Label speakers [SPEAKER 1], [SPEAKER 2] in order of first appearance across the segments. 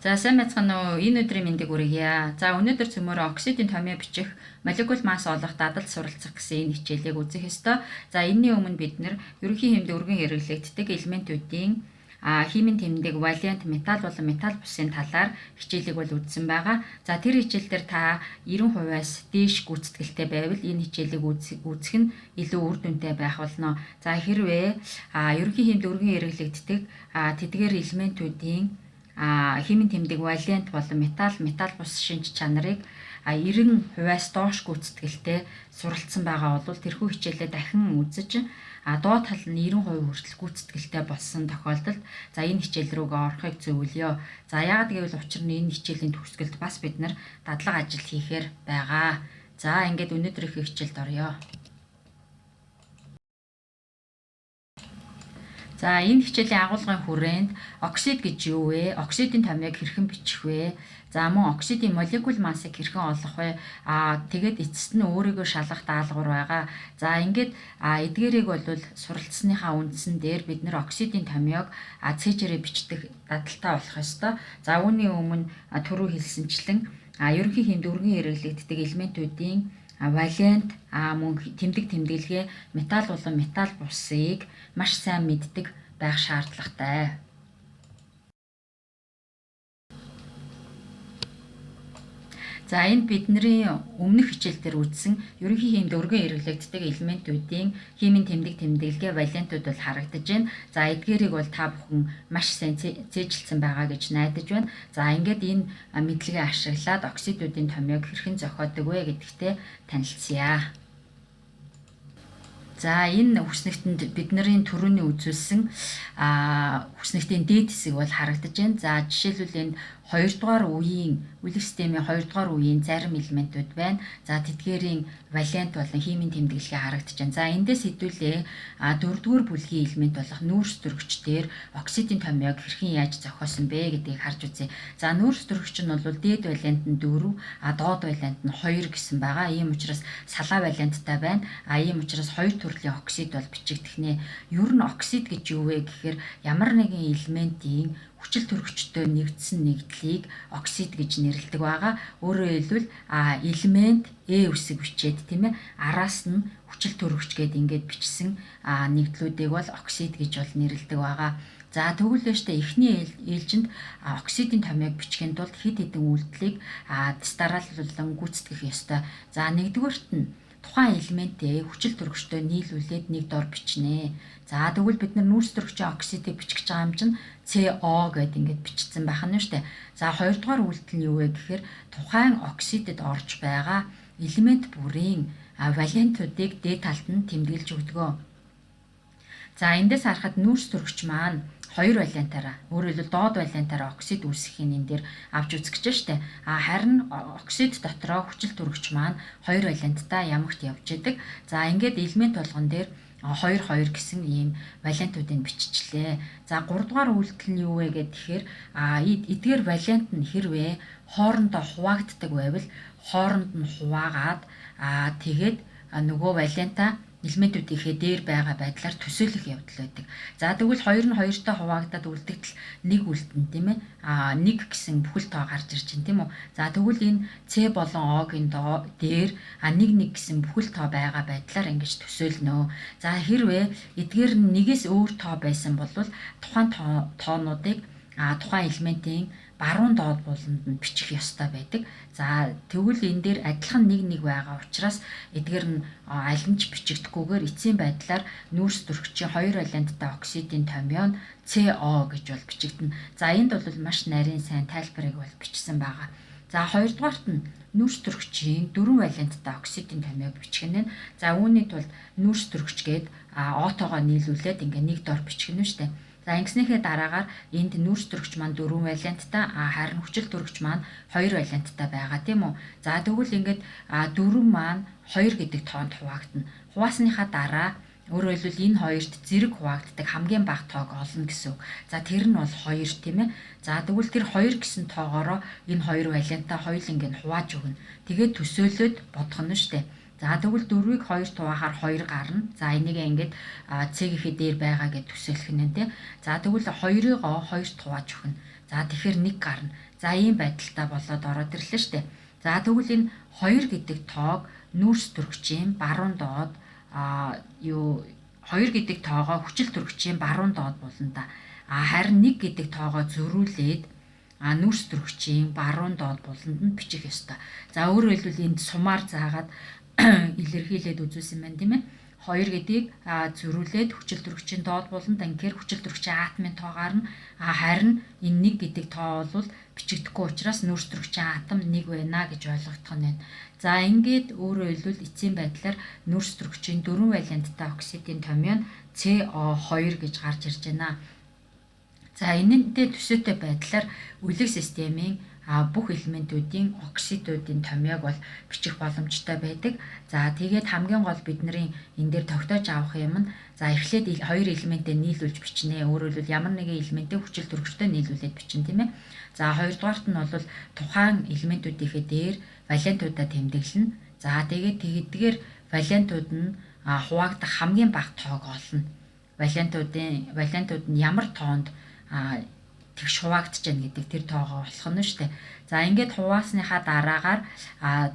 [SPEAKER 1] За сайн байцгаана уу? Энэ өдрийн мэндийг хүргье. За өнөөдөр цөмөөрөө оксидын томьёо бичих, молекул масс олох, дадал суралцах гэсэн энэ хичээлийг үзэх ёстой. За энэний өмнө бид нэр ерөнхий хэмнэлд өргөн хэрэглэгддэг элементүүдийн химийн тэмдэг, валент, металл болон металл бусын талаар хичээлийг бол үзсэн байгаа. За тэр хичээл дээр та 90%-аас дээш гүйцэтгэлтэй байвал энэ хичээлийг үзэх нь илүү үр дүнтэй байх болно. За хэрвээ ерөнхий хэмнэлд өргөн хэрэглэгддэг тэдгээр элементүүдийн химийн тэмдэг, валент болон металл, металл бус шинж чанарыг 90%-аас доош гүйцэтгэлтэй суралцсан байгаа бол тэрхүү хичээлээ дахин үзэж доод тал нь 90% хүртэл гүйцэтгэлтэй болсон тохиолдолд за энэ хичээл рүүгээ орохыг зөвлөё. За яагаад гэвэл учир нь энэ хичээлийн төгсгөлд бас бид нар дадлага ажил хийхээр байгаа. За ингээд өнөөдрийнхөө хичээлд оръё. За энэ хичээлийн агуулгын хүрээнд оксид гэж юу вэ? Оксидын томьёог хэрхэн бичих вэ? За мөн оксидын молекул массыг хэрхэн олох вэ? Тэгээд эцэст нь өөрийгөө шалгах даалгавар байгаа. За ингээд эдгээрийг бол суралцсныхаа үндсэн дээр бид нэр оксидын томьёог цээжээрээ бичдэг дадалтай болох ёстой. За үүний өмнө түрүү хэлсэнчлэн ерөнхий хэмнэлд өргөн хэрэглэгддэг элементүүдийн валент мөн тэмдэг тэмдэглэгээ металл болон металл бусыг маш сайн мэддэг байх шаардлагатай. За энд бидний өмнөх хичээл дээр үзсэн ерөнхий хэмнэлд өргөн хэрэглэгддэг элементүүдийн химийн тэмдэг тэмдэглэгээ валентууд бол харагдаж байна. За эдгээрийг бол та бүхэн маш сайн цээжилсэн байгаа гэж найдаж байна. За ингээд энэ мэдлэгээ ашиглаад оксидуудын томьёог хэрхэн зохиодог вэ гэдэгтээ танилцъя. За энэ хүснэгтэнд бидний түрүүний үзүүлсэн хүснэгтийн дээд хэсэг бол харагдаж байна. За жишээлбэл энд 2 дугаар үеийн үлгэр системийн 2 дугаар үеийн зарим элементүүд байна. За тэдгээрийн валент болон химийн тэмдэглэгээ харагдаж байна. За эндээс хэдүүлээ 4 дугаар бүлгийн элемент болох нүүрс төрөгч дээр оксидын томьёог хэрхэн яаж зохиосон бэ гэдгийг харж үзье. За нүүрс төрөгч нь бол дээд валент нь 4, доод валент нь 2 гэсэн байгаа. Ийм учраас салаа валенттай байна. Ийм учраас 2 төрлийн оксид бол бичигдэх нэ. Ер нь оксид гэж юу вэ гэхээр ямар нэгэн элементийн хүчил төрөгчтэй нэгдсэн нэгдлийг оксид гэж нэрлэдэг байгаа. Өөрөөр хэлбэл элемент Э үсэг бичээд тийм ээ араас нь хүчил төрөгч гээд ингээд бичсэн нэгдлүүдийг бол оксид гэж бол нэрлэдэг байгаа. За тэгвэл штэ эхний ээлжинд оксидын томьёог бичгээн тулд хэд хэдэн үйлдэлийг дарааллан гүйцэтгэх ёстой. За нэгдүгээрт нь тухайн элементээ хүчил төрөгчтэй нийлүүлээд нэг дор бичнэ. За тэгвэл бид нар нүүрс төрөгчийн оксидыг бичих гэж байгаа юм чинь CO гэдээ ингээд бичсэн байх нь шүү дээ. За хоёрдугаар үйлдэл нь юу вэ гэхээр тухайн оксидэд орж байгаа элемент бүрийн валентуудыг дээд талд нь тэмдэглэж өгдөг. За эндээс харахад нүүрс төрөгч маань 2 валентаараа өөрөөр хэлбэл доод валентаараа оксид үүсгэхийг энэ дээр авч үзэх гэж штэ. Харин оксид дотроо хүчил төрөгч маань 2 валенттай ямагт явж идэг. За ингээд элемент болгон дээр 2 2 гэсэн ийм валентуудыг биччихлээ. За 3 дугаар үйлдэл нь юу вэ гэхээр эдгээр валент нь хэрвээ хоорондоо хуваагддаг байвал хооронд нь хуваагаад тэгээд нөгөө валентаа элементүүдийнхээ дээр байгаа байдлаар төсөөлөх явдал байдаг. За тэгвэл 2 нь 2-той хуваагдаад үлдэгдэл 1 үлдэн тийм ээ. 1 гэсэн бүхэл тоо гарч ирж байна тийм үү. За тэгвэл энэ C болон O-гийн дээр 1 1 гэсэн бүхэл тоо байгаа байдлаар ингэж төсөөлнө. За хэрвээ эдгээр нь нэгээс өөр тоо байсан бол тухайн тоонуудыг тухайн элементийн баруун доод буланд нь бичих ёстой байдаг. За тэгвэл энэ дээр адилхан нэг нэг байгаа учраас эдгээр нь аль нь ч бичигдэхгүйгээр эцсийн байдлаар нүүрс төрөгчийн 2 валенттай оксидын томьёо нь CO гэж бол бичигдэнэ. За энд бол маш нарийн сайн тайлбарыг бол бичсэн байгаа. За хоёрдугаарт нь нүүрс төрөгчийн 4 валенттай оксидын томьёог бичих нь. За үүний тулд нүүрс төрөгч гээд O-тоогоо нийлүүлээд ингээ нэг дор бичих нь шүү дээ. За ингэснийхээ дараагаар энд нүүрс төрөгч маань 4 валенттай, харин хүчил төрөгч маань 2 валенттай байгаа тийм үү. За тэгвэл ингээд 4 маань 2 гэдэг тоонд хуваагдана. Хувааснийхаа дараа өөрөөр хэлбэл энэ хоёрт зэрэг хуваагддаг хамгийн бага тоог олно гэсэн үг. За тэр нь бол 2 тийм ээ. За тэгвэл тэр 2 гэсэн тоогоороо энэ 2 валентаа хоёуланг нь хувааж өгнө. Тэгээд төсөөлөөд бодох нь шүү дээ. За тэгвэл 4-ийг 2 хуваахаар 2 гарна. За энийг ингээд C-ийнхээ дээр байгаа гэж төсөөлөх нь тийм. За тэгвэл 2-ыг 2 хувааж өгнө. За тэгэхээр 1 гарна. За ийм байдалтай болоод ороод ирлээ штэ. За тэгвэл энэ 2 гэдэг тоог нүүрс төрөгчийн баруун доод юу 2 гэдэг тоогоо хүчил төрөгчийн баруун доод буланда, харин 1 гэдэг тоогоо зөрүүлээд нүүрс төрөгчийн баруун доод буланд нь бичих ёстой. За өөрөөр хэлбэл энд сумаар заагаад илэрхийлээд үзүүлсэн байна, тийм ээ. 2 гэдгийг зөрүүлээд хүчил төрөгчийн доод буланд, анхээр хүчил төрөгчийн атомын тоо гарна. Харин энэ 1 гэдэг тоо бол бичигдэхгүй учраас нүүрс төрөгчийн атом 1 байна гэж ойлгогдох нь байна. За ингээд өөрөөр хэлбэл эцсийн байдлаар нүүрс төрөгчийн 4 валенттай оксидын томьёо нь CO2 гэж гарч ирж байна. За энэнтэй төсөөтэй байдлаар үлэг системийн бүх элементүүдийн оксидуудын томьёог бол бичих боломжтой байдаг. За тэгээд хамгийн гол бидний энэ дээр тогтоож авах юм нь, за эхлээд хоёр элементээ нийлүүлж бичнэ. Өөрөөр хэлбэл ямар нэгэн элементээ хүчил төрөгчтэй нийлүүлээд бичнэ, тийм ээ. За хоёрдугаарт нь бол тухайн элементүүдийнхээ дээр валентуудаа тэмдэглэнэ. За тэгээд тэгдгээр валентууд нь хуваагдах хамгийн бага тоог олно. Валентууд нь ямар тоонд тэгш хуваагдаж байна гэдэг тэр тоогоо олох нь шүү дээ. За ингээд хуваасныхаа дараагаар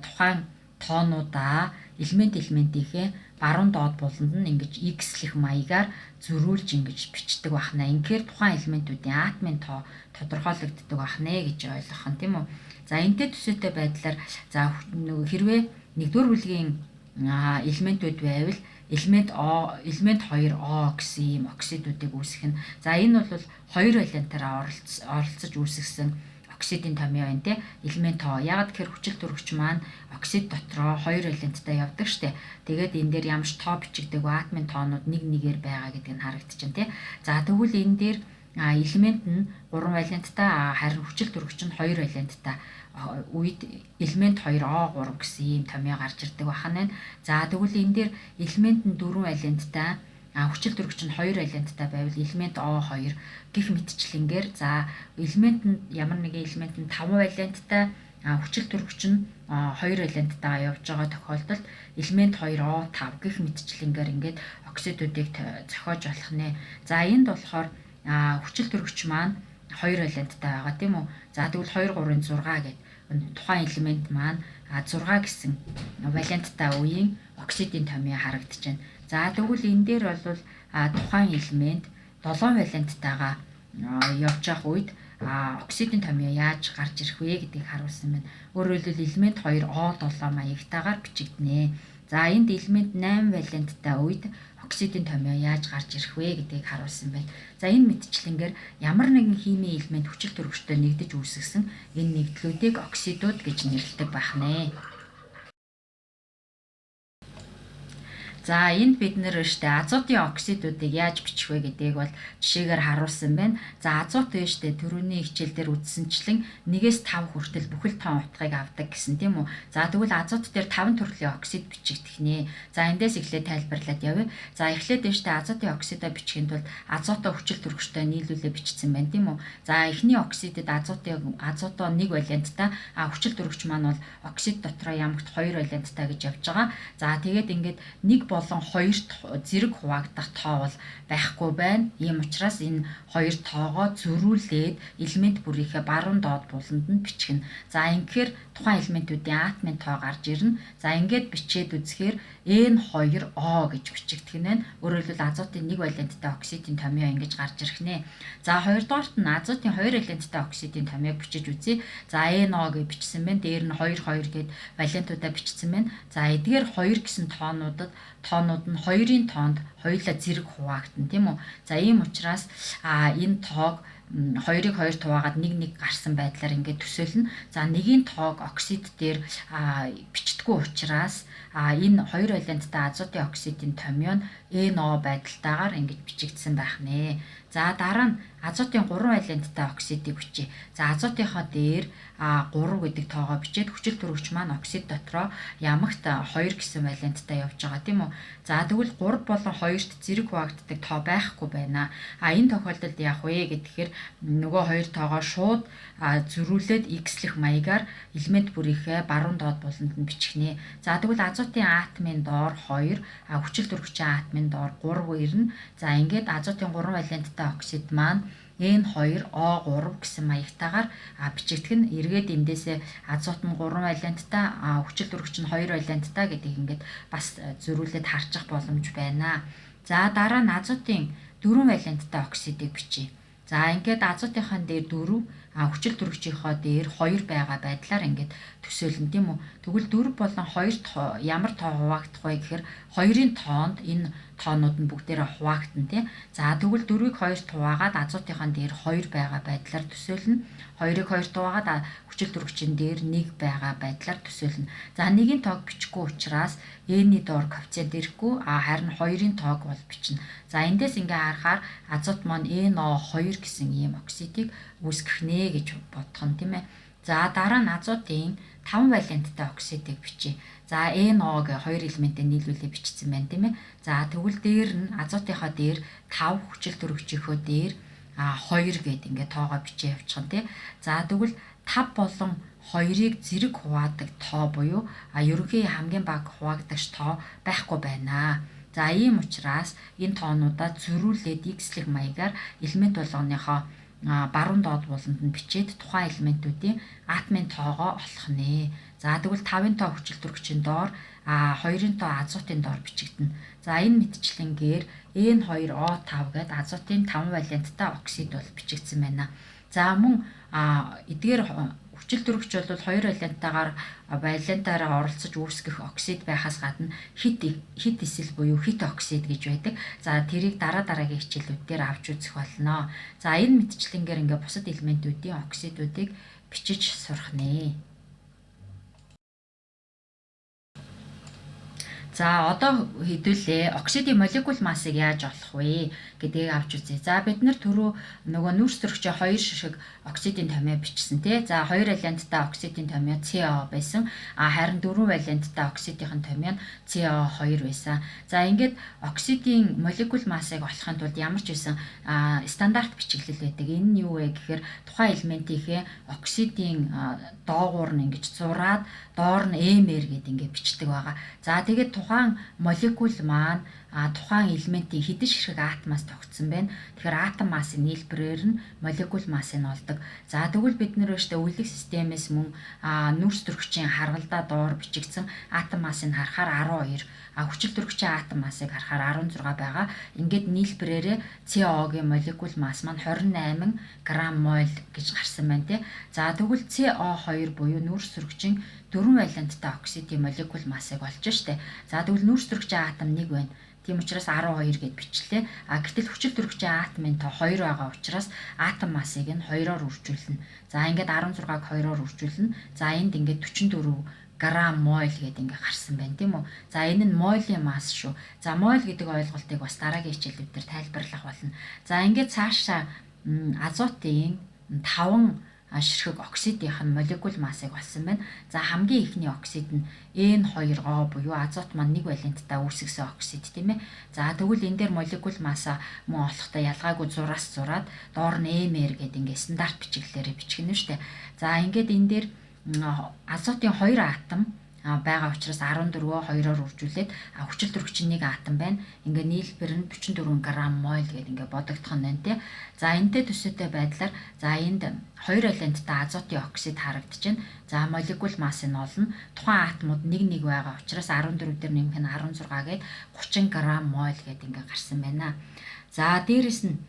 [SPEAKER 1] тухайн тоонуудаа элемент элементийнхээ баруун доод буланд нь ингэж x-лэх маягаар зөрүүлж ингэж бичдэг бахна. Ингээр тухайн элементүүдийн атомын тоо тодорхойлогддог бахнэ гэж ойлгох нь, тийм үү. За энэтэй төсөөтэй байдлаар за нөгөө хэрвээ нэгдүгээр бүлгийн элементүүд байвал элемент О, элемент 2 О гэсэн ийм оксидуудыг үүсгэх нь. За энэ бол хоёр валентаараа оролцож үүсгэсэн оксидын томьёо байна, те. Элемент О. Яг тэгэхээр хүчил төрөгч маань оксид дотроо хоёр валенттай явдаг штэ. Тэгээд энэ дээр ямар ч тоо бичигдэг, атомын тоонууд нэг нэгээр байгаа гэдэг нь харагдчихэв, те. За тэгвэл энэ дээр элемент нь 3 валенттай, харин хүчил төрөгч нь 2 валенттай үед элемент 2 O3 гэсэн ийм томьёо гарч ирдэг бахна. За тэгвэл энэ дээр элемент нь 4 валенттай, хүчил төрөгч нь 2 валенттай байвал элемент O2 гих мэтчлэнгээр, за элемент нь ямар нэгэн элемент нь 5 валенттай, хүчил төрөгч нь 2 валенттайгаа явж байгаа тохиолдолд элемент 2 O5 гих мэтчлэнгээр ингээд оксидуудыг зохиож болох нэ. За энд болохоор хүчил төрөгч маань 2 валенттай байгаа, тийм үү. За тэгвэл 2 3 6 гэдэг тухайн элемент маань 6 гэсэн валенттай үеийн оксидын томьёо харагдаж байна. За тэгвэл энэ дээр бол тухайн элемент 7 валенттайгаа явж явах үед оксидын томьёо яаж гарч ирэх вэ гэдгийг харуулсан байна. Өөрөөр хэлбэл элемент 2 O7 маягтайгаар бичигдэнэ. За энд элемент 8 валенттай үед оксидын томьёо яаж гарч ирэх вэ гэдгийг харуулсан байна. За энэ мэтчлэнгээр ямар нэгэн химийн элемент хүчил төрөгчтэй нэгдэж үүсгэсэн энэ нэгдлүүдийг оксидууд гэж нэрлэдэг байх нэ. За энд бид нэр штэ азотын оксидуудыг яаж бичих вэ гэдгийг бол жишээгээр харуулсан байна. За азот вэ штэ түрүүний хичээл дээр үзсэнчлэн 1-ээс 5 хүртэл бүхэл тоон утгыг авдаг гэсэн, тийм үү. За тэгвэл азот дээр 5 төрлийн оксид бичигдэх нэ. За эндээс эхлээд тайлбарлаад явъя. За эхлээд штэ азотын оксидоо бичихин тулд азотоо хүчил төрөгчтэй нийлүүлээ бичсэн байна, тийм үү. За эхний оксидэд азотоо 1 валенттай, хүчил төрөгч маань бол оксид дотроо ямагт 2 валенттай гэж явж байгаа. За тэгээд ингээд 1 болон 2 зэрэг хуваагдах тоо бол байхгүй байна. Ийм учраас энэ хоёр тоогоо зөрүүлээд элемент бүрийнхээ баруун доод буланд нь бичгэнэ. За ингэхээр тухайн элементүүдийн атомын тоо гарч ирнэ. За ингээд бичээд үзэхээр N2O гэж бичигдэх нь. Өөрөөр хэлбэл азотын 1 валенттай оксидын томьёо ингэж гарч ирэх нэ. За хоёрдугаарт нь азотын 2 валенттай оксидын томьёог бичиж үзье. За NO гэж бичсэн байна. Дээр нь 2 2 гэд валентуудаа бичсэн байна. За эдгээр 2 гэсэн тоонууд нь 2-ын тоонд хоёулаа зэрэг хуваагдана, тийм үү. За ийм учраас энэ тоог 2-ыг 2 хуваагаад 1 1 гарсан байдлаар ингээд төсөөлнө. За нэгийн тоог оксид дээр бичдэггүй учраас энэ 2 валенттай азотын оксидын томьёо нь NO байдалтайгаар ингэж бичигдсэн байх нэ. За дараа нь азотын 3 валенттай оксидыг бичье. За азотынхоо дээр 3 гэдэг тоогоо бичээд хүчил төрөгч маань оксид дотроо ямагт 2 гэсэн валенттай явж байгаа, тийм үү. За тэгвэл 3 болон 2-т зэрэг хуваагддаг тоо байхгүй байна. Энэ тохиолдолд яах вэ гэхээр нөгөө хоёр тоогоо шууд зөрүүлээд x-лэх маягаар элемент бүрийнхээ баруун доод буланд нь бичих нэ. За тэгвэл азотын атомын доор 2, хүчил төрөгчийн атомын доор 3 ирнэ. За ингээд азотын 3 валенттай оксид маань N2O3 гэсэн маягтайгаар бичигдэх нь. Эргээд эндээсээ азот нь 3 валенттай, хүчил төрөгч нь 2 валенттай гэдгийг ингээд бас зөрүүлээд харчих боломж байна. За дараа нь азотын 4 валенттай оксидыг бичье. За ингээд азотынхаа дээр 4, хүчил төрөгчийнхөө дээр 2 байгаа байдлаар ингээд төсөөлнө, тийм үү? Тэгвэл 4 болон 2 ямар тоо хуваагдах вэ гэхээр 2-ын тоонд энэ тоонууд нь бүгдээрээ хуваагдана, тийм. За тэгвэл 4-ийг 2-т хуваагаад азотынхаа дээр 2 байгаа байдлаар төсөөлнө. 2-ыг 2-т хуваагаад хүчил төрөгчийн дээр 1 байгаа байдлаар төсөөлнө. За 1-ийн тоог бичихгүй учраас n-ий доор коэффициент ирэхгүй, харин 2-ын тоог бол бичнэ. За эндээс ингээ харахаар азот маань NO2 гэсэн ийм оксидыг үүсгэх нэ гэж бодох нь, тийм ээ. За дараа нь азотын 5 валенттай оксидыг бичье. За NO гэх хоёр элементээ нийлүүлээ бичсэн байна, тийм ээ. За тэгвэл дээр нь азотынхаа дээр 5, хүчил төрөгчийнхөө дээр 2 гэд ингээ тоогоо бичээ явуучих нь, тий. За тэгвэл 5 болон 2-ыг зэрэг хуваадаг тоо буюу ерөнхий хамгийн бага хуваагдагч тоо байхгүй байна. За ийм учраас энэ тоонуудаа зөрүүлээд x-лэг маягаар элемент болгоныхоо баруун доод буланд нь бичээд тухайн элементүүдийн атомын тоогоо олох нэ. За тэгвэл 5-ын тоо хүчил төрөгчийн доор, 2-ын тоо азотын доор бичигдэнэ. За энэ мэтчлэнгээр N2O5 гээд азотын 5 валенттай оксид бол бичигдсэн байна. За мөн эдгээр хүчил төрөгч бол 2 валентаагаар валентаараа оролцож үүсгэх оксид байхаас гадна хит хит эсэл буюу хит оксид гэж байдаг. За тэрийг дараа дараагийн хичээлүүд дээр авч үзэх болно. За энэ мэтчлэнгээр ингээ бусад элементүүдийн оксидуудыг бичиж сурах нэ. За одоо хэдүүлээ оксидын молекул массыг яаж олох вэ гэдгийг авч үзье. За бид нар түрүү нөгөө нүүрс төрөгчөө хоёр ширхэг оксидын томьёо бичсэн, тий. За 2 валенттай оксидын томьёо CO байсан. Харин 4 валенттай оксидын томьёо нь CO2 байсан. За ингээд оксидын молекул массыг олохын тулд ямар ч байсан стандарт бичиглэл байдаг. Энэ нь юу вэ гэхээр тухайн элементийнхээ оксидын доогуур нь ингэж зураад доор нь MR гэдэг ингээд бичдэг байгаа. За тэгээд тухайн молекул маань тухайн элементийн хэдэн ширхэг атомаас тогтсон байна. Тэгэхээр атом массын нийлбэрээр нь молекул массыг олдог. За тэгвэл бид нэр өөртөө өвлөх системээс мөн нүүрс төрөгчийн харгалдаа доор бичигдсэн атом массыг харахаар 12, хүчил төрөгчийн атом массыг харахаар 16 байгаа. Ингээд нийлбэрээрээ CO-гийн молекул масс маань 28 грамм моль гэж гарсан байна, тий. За тэгвэл CO2 буюу нүүрс төрөгчийн 4 валенттай оксидын молекул массыг олж штэ. За тэгвэл нүүрс төрөгчийн атом 1 байна. Тийм учраас 12 гэд бичлээ. Гэтэл хүчил төрөгчийн атомын тоо 2 байгаа учраас атом массыг нь 2-оор үржүүлнэ. За ингээд 16-г 2-оор үржүүлнэ. За энд ингээд 44 грамм моль гэдэг ингээ гарсан байна, тийм үү? За энэ нь молийн масс шүү. За моль гэдэг ойлголтыг бас дараагийн хичээлүүд дээр тайлбарлах болно. За ингээд цаашаа азотын 5 ширхэг оксидынх нь молекул массыг олсон байна. За хамгийн эхний оксид нь N2O буюу азот маань 1 валенттай үүсгэсэн оксид, тийм ээ. За тэгвэл энэ дээр молекул масса мөн олохдоо ялгаагүй зураас зураад доор нь MR гэдэг ингээ стандарт бичиглэлээр бичих нь шүү дээ. За ингээд энэ дээр азотын 2 атом байгаа учраас 14-өө 2-оор үржүүлээд хүчил төрөгчийн 1 атом байна. Ингээ нийлбэр нь 44 грамм моль гэдэг ингээ бодогдох нь байна, тий. За энэтэй төсөөтэй байдлаар за энд 2 валенттай азотын оксид харагдаж байна. За молекул массыг нь олно. Тухайн атомууд 1 1 байгаа учраас 14 дээр нэмэх нь 16 гээд 30 грамм моль гэдэг ингээ гарсан байна. За дээрэс нь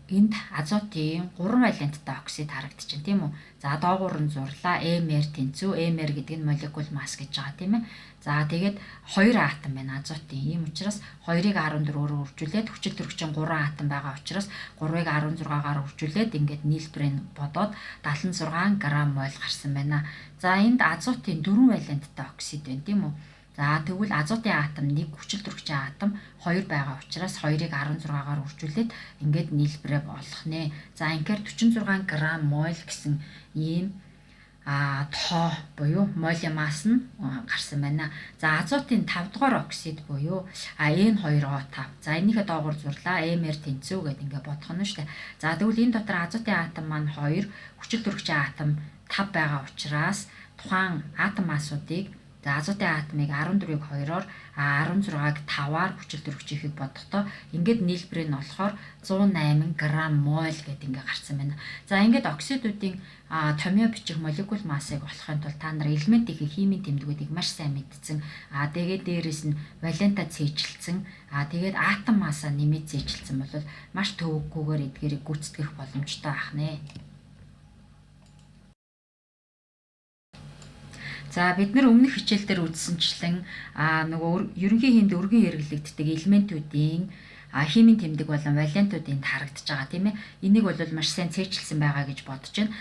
[SPEAKER 1] энд азотын 3 валенттай оксид харагдаж байна, тийм үү? За доогуур нь зурлаа MR тэнцүү MR гэдэг нь молекул масс гэж байгаа, тийм ээ. За тэгээд 2 атом байна азотын. Ийм учраас 2-ыг 14-өөр үржүүлээд хүчил төрөгчийн 3 атом байгаа учраас 3-ыг 16-гаар үржүүлээд ингээд нийлбэрийг бодоод 76 грамм моль гарсан байна. За энд азотын 4 валенттай оксид байна, тийм үү? За тэгвэл азотын атом 1, хүчил төрөгчийн атом 2 байгаа учраас 2-ыг 16-гаар үржүүлээд ингээд нийлбэрээ олох нэ. За ингээр 46 грамм моль гэсэн ийм тоо буюу молийн масс нь гарсан байна. За азотын 5 дугаар оксид буюу N2O5. За энийхээ доогуур зурлаа MR тэнцүү гэдэг ингээд бодох нь шүү дээ. За тэгвэл энэ дотор азотын атом маань 2, хүчил төрөгчийн атом 5 байгаа учраас тухайн атом массуудыг За азотын атомыг 14-ыг 2-оор, 16-ыг 5-аар хүчил төрөгчийнхийг бодохдоо ингээд нийлбэр нь болохоор 108 грамм моль гэдэг ингээ гарсан байна. За ингээд оксидуудын томьёо бичих молекул массыг олохын тулд та нар элементийн химийн тэмдгүүдийг маш сайн мэдсэн. Тэгээд дээрэс нь валента цээжилсэн. Тэгээд атом массаа нэмээд цээжилсэн бол маш төвөггүйгээр эдгээрийг гүйцэтгэх боломжтой байх нэ. За бид нар өмнөх хичээл дээр үзсэнчлэн нөгөө ерөнхий химд өргөн хэрэглэгддэг элементүүдийн химийн тэмдэг болон валентууд энд харагдаж байгаа, тийм ээ. Энийг бол маш сайн цээжилсэн байгаа гэж бодож байна.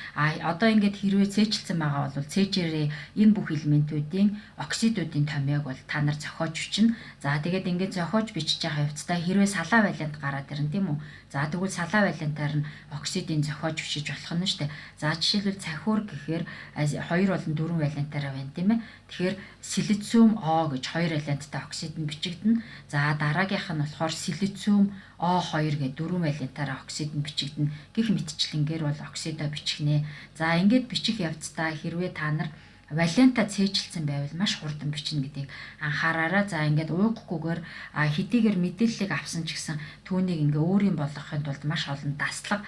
[SPEAKER 1] Одоо ингээд хэрвээ цээжилсэн байгаа бол цээжээрээ энэ бүх элементүүдийн оксидуудын томьёог бол та нар зохиож бичнэ. За тэгээд ингээд зохиож бичиж байгаа явцдаа хэрвээ салаа валент гараад ирнэ, тийм үү? За тэгвэл салаа валентаар нь оксидын зохиож бичиж болох нь шүү дээ. За жишээлбэл цахиур гэхээр 2 болон 4 валентаараа байна, тийм ээ. Тэгэхээр силициум О гэж 2 валенттай оксид нь бичигдэнэ. За дараагийнх нь болохоор силициум О2 гэдэг 4 валентаараа оксид нь бичигдэнэ. Гэх мэтчлэнгээр бол оксидоо бичих нэ. За ингээд бичих явцдаа хэрвээ та нар валента цээжилсэн байвал маш хурдан бичнэ гэдгийг анхаараарай. За ингээд уугахгүйгээр хэдийгээр мэдээллийг авсан ч гэсэн түүнийг ингээ өөрийн болгохын тулд маш олон дасгал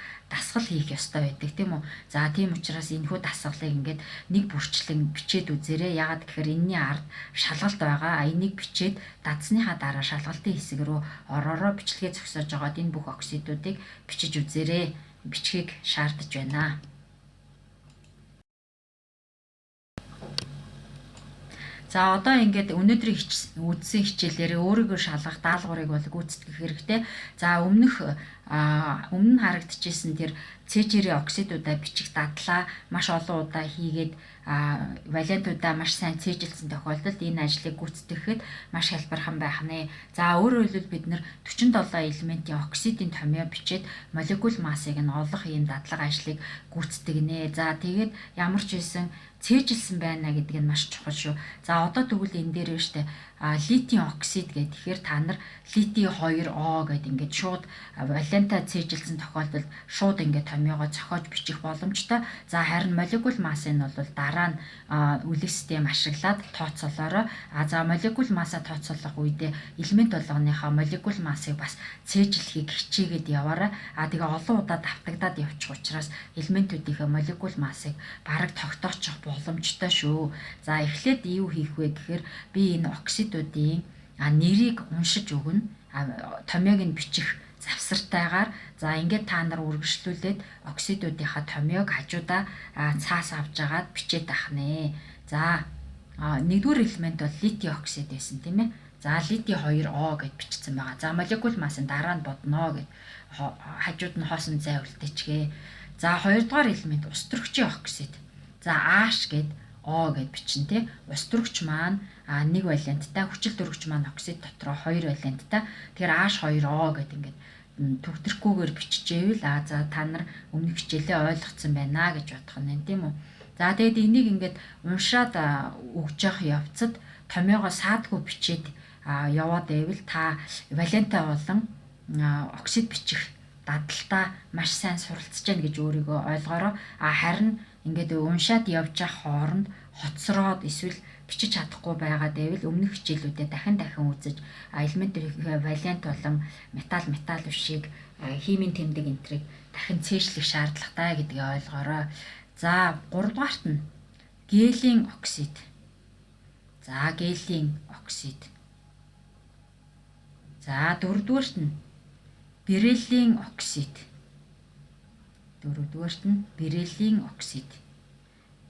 [SPEAKER 1] хийх ёстой байдаг, тийм үү? За тийм учраас энэхүү дасгалыг ингээд нэг бүрчлэн бичээд үзээрэй. Яагаад гэхээр энэний ард шалгалт байгаа. Энийг бичээд дадсныхаа дараа шалгалтын хэсэг рүү ороороо бичлэгээ зогсоож байгаад энэ бүх оксидуудыг бичиж үзээрэй. Бичгийг шаардаж байна. За одоо ингээд өнөөдрийн үздсэн хичээлээрээ өөрийгөө шалгах даалгаврыг бол гүйцэтгэх хэрэгтэй. За өмнө нь харагдчихсэн тэр цээжээрээ оксидуудаа бичих дадлаа маш олон удаа хийгээд валентуудаа маш сайн цээжилсэн тохиолдолд энэ ажлыг гүйцэтгэхэд маш хялбархан байх нэ. За өөрөөр хэлбэл бид нэр 47 элементийн оксидын томьёо бичээд молекул массыг нь олох ийм дадлага ажлыг гүйцэтгэнэ. За тэгээд ямар ч байсан цээжилсэн байна гэдэг нь маш чухал шүү. За одоо тэгвэл энэ дээр байна штэ литийн оксид гэх тэгэхээр та нар литий 2О гэдэг ингээд шууд валента цээжилсэн тохиолдолд шууд ингээд томьёогоо зохиож бичих боломжтой. За харин молекул массыг нь бол дараа нь үлэг систем ашиглаад тооцоолоорой. За молекул массаа тооцоолох үедээ элемент болгоныхоо молекул массыг бас цээжлэхийг хичээгээд яваарай. Тэгээ олон удаа давтагдаад явчих учраас элементүүдийнхээ молекул массыг бараг тогтоочих боломжтой шүү. За эхлээд юу хийх вэ гэхээр би энэ оксидуудын нэрийг уншиж өгнө. Томьёог нь бичих завсартайгаар за ингээд та нар үргэлжлүүлээд оксидуудынхаа томьёог хажуудаа цаас авч агаад бичээд ах нэ. За нэгдүгээр элемент бол литий оксид байсан, тийм ээ. За литий 2О гэд бичсэн байгаа. За молекул массын дараа нь бодноо гэд хажууд нь хоосон зай үлдээчгээ. За хоёрдугаар элемент ус төрөгчийн оксид. За H гэд О гэд бичнэ, тий. Ус төрөгч маань 1 валенттай, хүчил төрөгч маань оксид дотроо 2 валенттай. Тэгэхээр H2O гэд ингээд төгтөрөхгүйгээр биччихээвэл за та нар өмнөх хичээлээ ойлгоцсон байна гэж бодох нь, тийм үү. За тэгээд энийг ингээд уншаад өгж явах явцад томьёогоо саадгүй бичээд яваад байвал та валента болон оксид бичих дадалтаа маш сайн суралцж байна гэж өөрийгөө ойлгоорой. Харин ингээд уншаад явж явах хооронд хоцроод эсвэл бичиж чадахгүй байгаа байвал өмнөх хичээлүүдэд дахин үзэж элементийн валент болон металл бишийг химийн тэмдэг энтрийг дахин цээжлэх шаардлагатай гэдгийг ойлгоорой. За гуравдугаарт нь гелийн оксид. За гелийн оксид. За дөрөвдүгээрт нь бериллийн оксид. Дөрөвдүгээрт нь бериллийн оксид.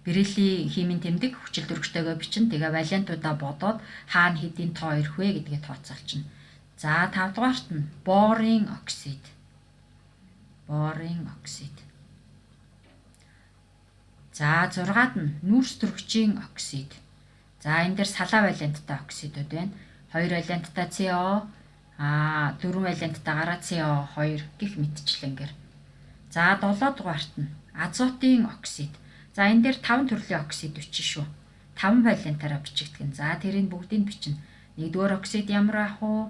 [SPEAKER 1] Бериллийн химийн тэмдэг хүчил төрөгчтэйгөө бичнэ. Тэгээ валентуудаа бодоод хаана хэдийн тоо ирэх вэ гэдгээ тооцоолчихно. За тавдугаарт нь борын оксид. Борын оксид. За зургаад нь нүүрс төрөгчийн оксид. За энэ дээр салаа валенттай оксидууд байна. 2 валенттай CO, 4 валенттайгаараа CO2 гэх мэтчлэнгээр. За 7 дугаарт нь азотын оксид. За энэ дээр 5 төрлийн оксид бичнэ шүү. 5 валентаараа бичигдэх нь. За тэрийг бүгдийг бичнэ. Нэгдүгээр оксид ямар ах вэ?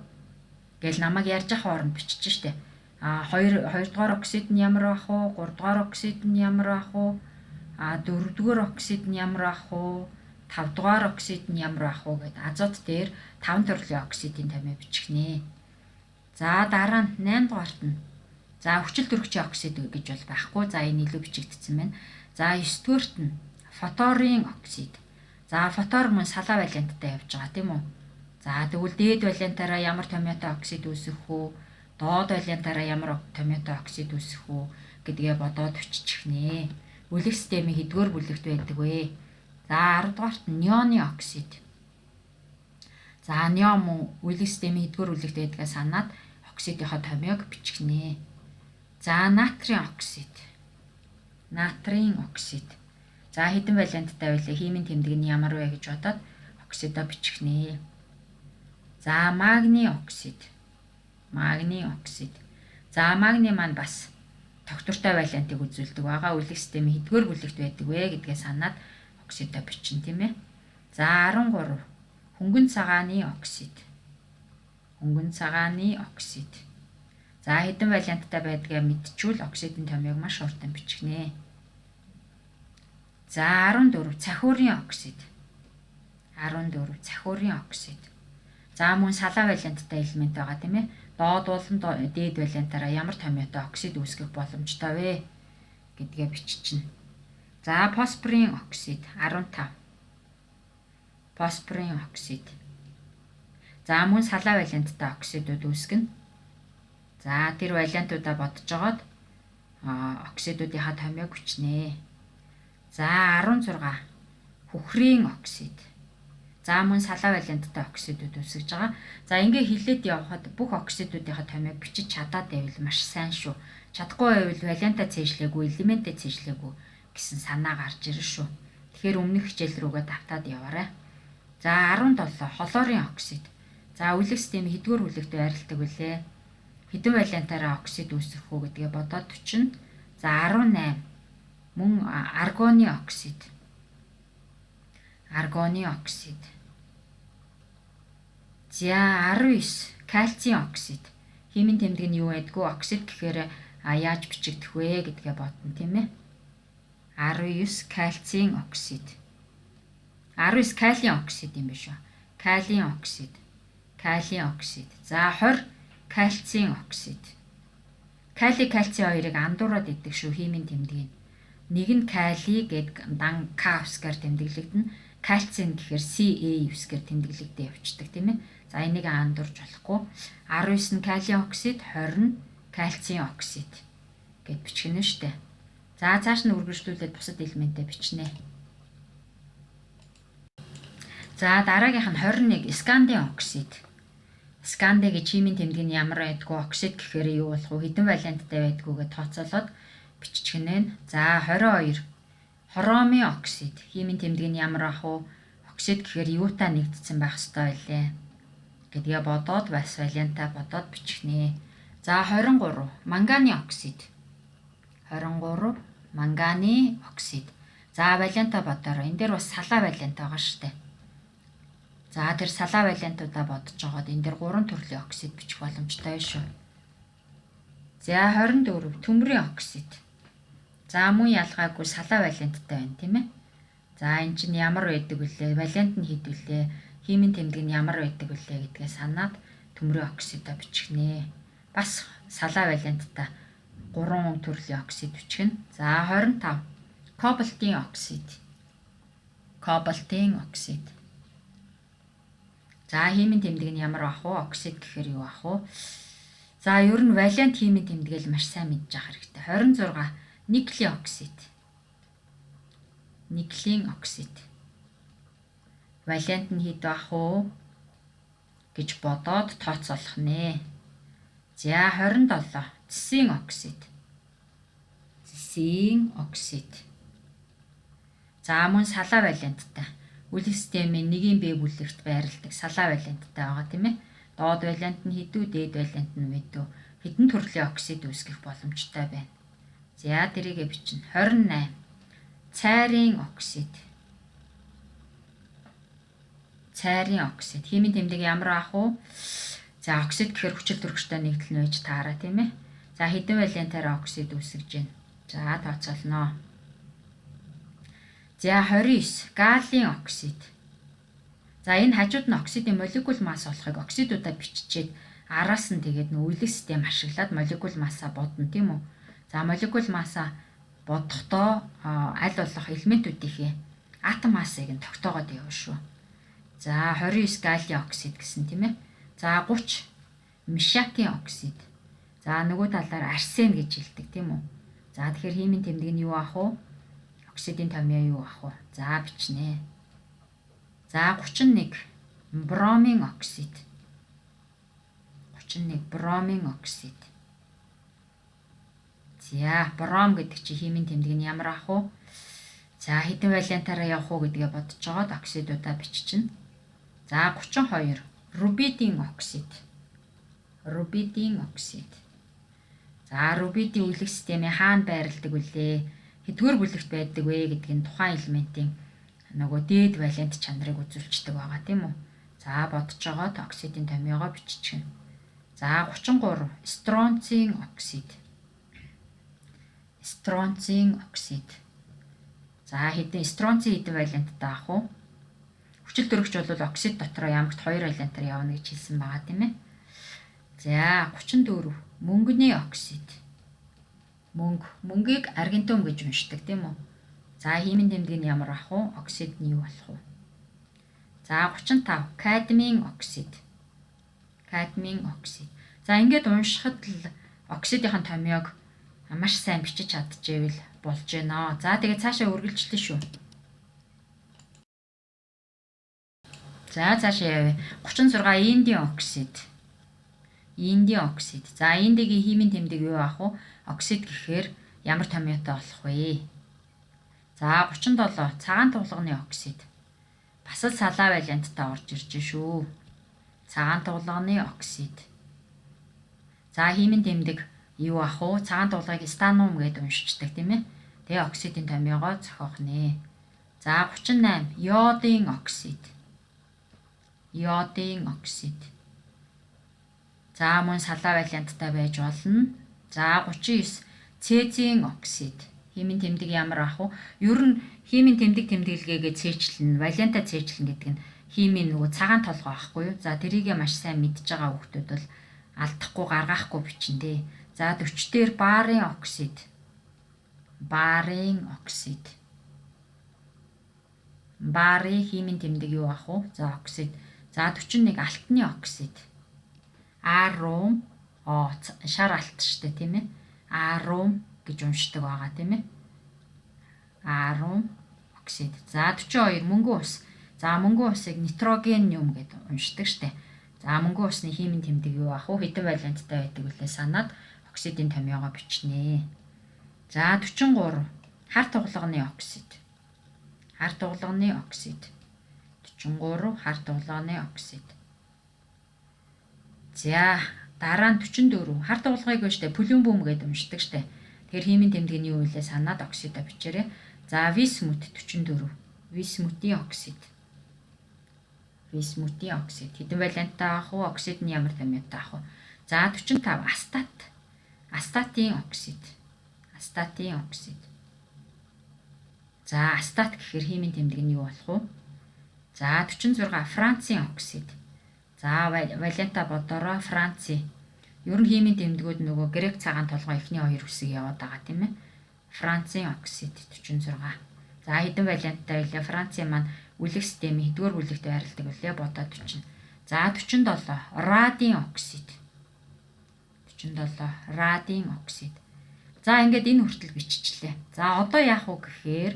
[SPEAKER 1] Гэл намайг ярьж ах хооронд бичиж штэ. Хоёрдугаар оксид нь ямар ах вэ? Гуравдугаар оксид нь ямар ах вэ? Дөрөвдүгээр оксид нь ямар ах вэ? 5 дугаар оксид нь ямар байх вэ гэд азот дээр 5 төрлийн оксидын томьёо бичих нэ. За дараа нь 8 дугаарт нь за хүчил төрөгчийн оксид гэж бол байхгүй. За энэ илүү бичигдсэн байна. За 9 дугаарт нь фторын оксид. За фтор мөн салаа валенттай явж байгаа тийм үү? За тэгвэл дээд валентаараа ямар томьёотой оксид үүсгэх үү? Доод валентаараа ямар томьёотой оксид үүсгэх үү гэдгээ бодоод биччих нэ. Бүлэг системийн хэдгээр бүлэгт байдаг вэ? За 10 дугаарт нь неоны оксид. За неон мөн бүлэг системийн хэдгээр бүлэгт байдгаа санаад оксидынхоо томьёог бичих нэ. За натрийн оксид. Натрийн оксид. За хэдэн валенттай байлээ? Химийн тэмдэг нь ямар вэ гэж бодоод оксидоо бичих нэ. За магний оксид. Магний оксид. За магний маань бас тогтвортой валентыг үзүүлдэг байгаа. Үлэг системийн хэдгээр бүлэгт байдаг вэ гэдгээ санаад оксидоо бичнэ тийм ээ. За 13 хөнгөн цагааны оксид. Хөнгөн цагааны оксид. За хэдэн валенттай байдгаа мэдчихвэл оксидын томьёог маш хурдан бичих нэ. За 14 цахиурын оксид. 14 цахиурын оксид. За мөн салаа валенттай элемент байгаа тийм ээ. Доод болон дээд валентаараа ямар томьёотой оксид үүсгэх боломжтой вэ гэдгээ биччихнэ. За фосфорын оксид 15. Фосфорын оксид. За мөн салаа валенттай оксидууд үүсгэнэ. За тэр валентуудаа бодож жогоод оксидуудынхаа томьёог бичнэ. За 16 хөхрийн оксид. За мөн салаа валенттай оксидууд үүсгэж байгаа. За ингээ хилээд явхад бүх оксидуудынхаа томьёог бичиж чадаад байвал маш сайн шүү. Чадахгүй байвал валентаа цээжлээгүй, элементээ цээжлээгүй гэсэн санаа гарч ирнэ шүү. Тэгэхээр өмнөх хичээл рүүгээ давтаад яваарай. За 17 хлорын оксид. За үлэг системийн хэдгээр бүлэгт байрладаг вүлээ? Хэдэн валентаараа оксид үүсгэх үү гэдгээ бодоод бичнэ. За 18 мөн аргоны оксид. Аргоны оксид. За 19 кальцийн оксид. Химийн тэмдэг нь юу байдгүй? Оксид гэхээр яаж бичигдэх вэ гэдгээ бодно тийм ээ. 19 кальцийн оксид. 19 калийн оксид юм биш үү? Калийн оксид. Калийн оксид. За 20 кальцийн оксид. Кали кальци хоёрыг андуураад иддэг шүү химийн тэмдгийг. Нэг нь кали гээд дан К үсгээр тэмдэглэгдэнэ. Кальцийн гэхээр Ca үсгээр тэмдэглэгдээ явцдаг тийм ээ. За энийг андуурч болохгүй. 19 нь калийн оксид, 20 нь кальцийн оксид гэд бичгэнэ штэ. За цааш нь үргэлжлүүлээд бусад элементээ бичнэ. За дараагийнх нь 21 скандийн оксид. Сканди гэж химийн тэмдэг нь ямар байдгүй, оксид гэхээр юу болох вэ? Хэдэн валенттай байдгүй гэж тооцоолоод биччихнэ. За 22 хромын оксид. Химийн тэмдэг нь ямар ах вэ? Оксид гэхээр юутай нэгдсэн байх ёстой байлээ гэдгээ бодоод бас валентаа бодоод бичгэнэ. За 23 манганы оксид. 23 манганы оксид. За валентаа бодоорой. Энэ дээр бас салаа валент байгаа шүү дээ. За тэр салаа валентуудаа бодож жогоод энэ дээр 3 төрлийн оксид бичих боломжтой шүү. За 24 төмрийн оксид. За мөн ялгаагүй салаа валенттай байна тийм ээ. За энэ чинь ямар байдаг вүлээ? Валент нь хэд вүлээ? Химийн тэмдэг нь ямар байдаг вүлээ гэдгээ санаад төмрийн оксидоо бичгэнэ. Бас салаа валенттай 3 төрлийн оксид бичгэнэ. За 25 кобальтын оксид. Кобальтын оксид. За химийн тэмдэг нь ямар ах вэ? Оксид гэхээр юу ах вэ? За ер нь валент химийн тэмдгээл маш сайн мэдж авах хэрэгтэй. 26 никелийн оксид. Никелийн оксид. Валент нь хэд байх вэ гэж бодоод тооцоолох нэ. За 27 цэсийн оксид. Цэсийн оксид. За мөн салаа валенттай. Үлэг системийн нэгийн Б бүлэгт байрладаг салаа валенттай байгаа тийм ээ. Доод валент нь хэдүү, дээд валент нь мэдүү. Хэдэн төрлийн оксид үүсгэх боломжтой байна. За тэрийгэ бичнэ. 28 цайрын оксид. Цайрын оксид. Химийн тэмдэг ямар ах вэ? За оксид гэхээр хүчил төрөгчтэй нэгдэл нь байж таараа тийм ээ. За хэдэн валентаараа оксид үүсгэж байна. За тооцоолноо. За 29 галлийн оксид. За энэ хажууд нь оксидын молекул масс болохыг оксидуудаа биччихээд араас нь тэгээд нөө үеийн систем ашиглаад молекул массаа бодно, тийм үү? За молекул массаа бодохдоо аль болох элементүүдийнхээ атом массыг нь тогтоогоод явна шүү. За 29 галлийн оксид гэсэн, тийм ээ. За 30 мишакийн оксид. За нөгөө талаар арсен гэж хэлдэг, тийм үү? За тэгэхээр химийн тэмдэг нь юу ах вэ? Оксидын томьёо юу ах вэ? За бичнэ. За 31 бромын оксид. 31 бромын оксид. За бром гэдэг чинь химийн тэмдэг нь ямар ах вэ? За хэдэн валентаараа явах уу гэдгээ бодож жоод оксидуудаа биччихнэ. За 32 рубидийн оксид. Рубидийн оксид. За рубидийн үеийн системийн хаана байрладаг вүлээ? Хэдгээр бүлэгт байдаг вэ гэдг нь тухайн элементийн нөгөө дээд валент чанарыг үзүүлждэг байгаа, тийм үү? За бодож жоод оксидын томьёогоо биччихнэ. За 33 стронцийн оксид. Стронцийн оксид. За хэдэн стронцийн хэдэн валенттай ах вэ? Хүчил төрөгч бол оксид дотроо ямагт 2 валентаар явна гэж хэлсэн байгаа, тийм ээ. За 34 мөнгөний оксид. Мөнгө. Мөнгийг аргентум гэж уншдаг, тийм үү? За химийн тэмдэг нь ямар ах вэ? Оксид нь юу болох вэ? За 35 кадмийн оксид. Кадмийн оксид. За ингээд уншихад л оксидын томьёог маш сайн бичиж чадчихвэл болж байна. За тэгээд цаашаа үргэлжлэе шүү. За цаашаа явъя. 36 индийн оксид. Индийн оксид. За индигийн химийн тэмдэг юу ах вэ? Оксид гэхээр ямар томьёотой болох вэ? За 37 цагаан тулганы оксид. Бас л салаа валенттай орж ирж шүү. Цагаан тулганы оксид. За химийн тэмдэг юу ах вэ? Цагаан тулгыг станум гэдээ уншичдаг, тийм ээ. Тэгээ оксидын томьёогоо зохиох нэ. За 38 йодын оксид. Йодын оксид. За мөн салаа валенттай байж болно. За 39 цезийн оксид. Химийн тэмдэг ямар ах вэ? Ер нь химийн тэмдэг тэмдэглэгээгээ цээчлэн, валента цээчлэн гэдэг нь химийн нөгөө цагаан толгой аахгүй юу? За тэрийгэ маш сайн мэдж байгаа хүүхдүүд бол алдахгүй гаргаахгүй бичнэ дээ. За 40 дээр барын оксид. Барын оксид. Барын химийн тэмдэг юу ах вэ? За оксид. За 41 алтны оксид. Арум о шар алт штэ, тийм ээ. Арум гэж уншдаг байгаа, тийм ээ. Арум оксид. За 42 мөнгөн ус. За мөнгөн усыг нитрогениум гэдээ уншдаг штэ. За мөнгөн усны химийн тэмдэг юу ах вэ? Хэдэн валенттай байдаг вүлээ санаад оксидын томьёогоо бичнэ. За 43 хар туглагны оксид. Хар туглагны оксид. 43 хар туглааны оксид. За дараа нь 44 хар туглагыг штэ плюмбум гэдээ уншдаг штэ. Тэгэхээр химийн тэмдэг нь юу вэ санаад оксидо бичээрэй. За висмут 44. Висмутийн оксид. Висмутийн оксид. Хэдэн валенттай ах вэ? Оксид нь ямар томьёотой ах вэ? За 45 астат. Астатын оксид. Астатын оксид. За астат гэхээр химийн тэмдэг нь юу болох вэ? За 46 Францын оксид. За валента бодороо Францын. Ер нь химийн тэмдгүүд нөгөө грек цагаан толгой эхний хоёр үсэг яваад байгаа, тийм ээ. Францын оксид 46. За хэдэн валенттай байлаа? Францын маань үлэг системийн хэдгээр бүлэгт байрладаг вүлээ бодоод бичнэ. За 47 радийн оксид. 47 радийн оксид. За ингээд энэ хүртэл биччихлээ. За одоо яах вэ гэхээр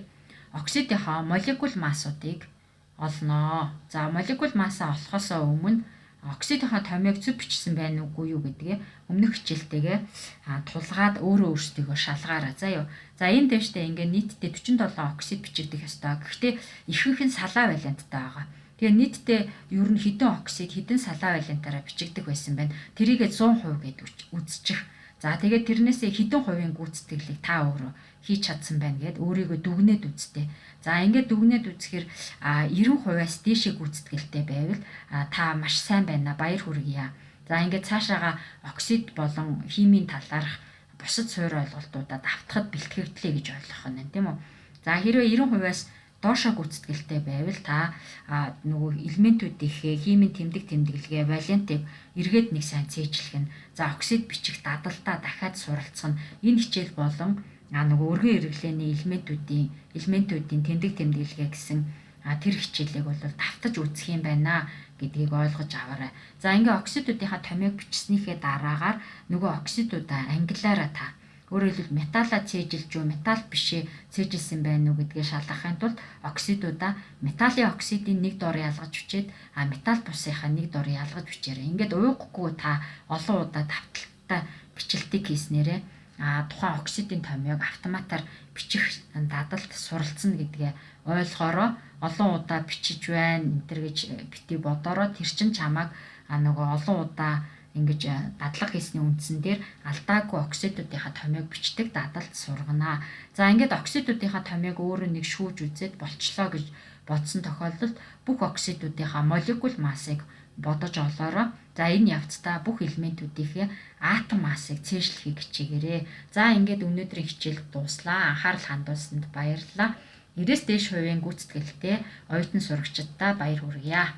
[SPEAKER 1] оксидынхаа молекул массуудыг олноо. За молекул массаа олохоос өмнө оксидынхаа томьёог зөв бичсэн байна уугүй юу гэдгээ өмнөх хичээлтэйгээ тулгаад өөрөө өөрсдийгөө шалгаарай. За юу. За энэ дэвштэй ингээд нийтдээ 47 оксид бичигдэх ёстой. Гэхдээ ихэнх нь салаа валенттай байгаа. Тэгээ нийтдээ ер нь хэдэн оксид хэдэн салаа валентаараа бичигдэх байсан байна. Тэрийгэ 100% гээд үзчих. За тэгээд тэрнээсээ хэдэн хувийн гүйцэтгэлийг та өөрөө хийж чадсан байна гэд өөрийгөө дүгнээд үзтээ. За ингээд дүгнээд үзэхээр 90%-аас дээшээ гүйцэтгэлтэй байвал та маш сайн байна, баяр хүргье. За ингээд цаашаага оксид болон химийн талаарх бусад суурь ойлголтуудад автахад бэлтгэгдлээ гэж ойлгох нь, тийм үү? За хэрвээ 90%-аас Доошоо гүйцэтгэлтэй байвал та нөгөө элементүүдийнхээ химийн тэмдэг тэмдэглэгээ валентыг эргээд нэг сайн цээжлэх нь. За, оксид бичих дадалдаа дахиад суралцах нь энэ хичээл болон нөгөө өргөн хэрэглээний элементүүдийн тэмдэг тэмдэглэгээ гэсэн тэр хичээлийг бол давтаж үзэх юм байна гэдгийг ойлгож аваарай. За, ингээ оксидуудынхаа томьёог бичснийхээ дараагаар нөгөө оксидуудаа ангилаараа та өөрөөр хэлбэл металлаа цээжилж үү, металл бишээ цээжилсэн байна уу гэдгээ шалгахын тулд оксидуудаа металлын оксидын нэг дор ялгаж бичээд, металл бусынхаа нэг дор ялгаж бичээрэй. Ингээд ууггүй та олон удаа давталттай бичлэлтийг хийснээрээ тухайн оксидын томьёог автоматар бичих дадалд суралцна гэдгээ ойлгоороо. Олон удаа бичиж байна энэ төр гэж бити бодороо, тэр чин чамайг нөгөө олон удаа ингэж дадлага хийсний үндсэн дээр алдаагүй оксидуудынхаа томьёог бичдэг дадалд сургана. За, ингээд оксидуудынхаа томьёог өөрөө нэг шүүж үзээд болчлоо гэж бодсон тохиолдолд бүх оксидуудынхаа молекул массыг бодож олоороо. За, энэ явцдаа бүх элементүүдийнхээ атом массыг цээжлэхийг хичээгээрэй. За, ингээд өнөөдрийн хичээл дууслаа. Анхаарал хандуулсанд баярлалаа. 90-ээс дээш хувийн гүйцэтгэлтэй оюутан сурагчдаа баяр хүргье.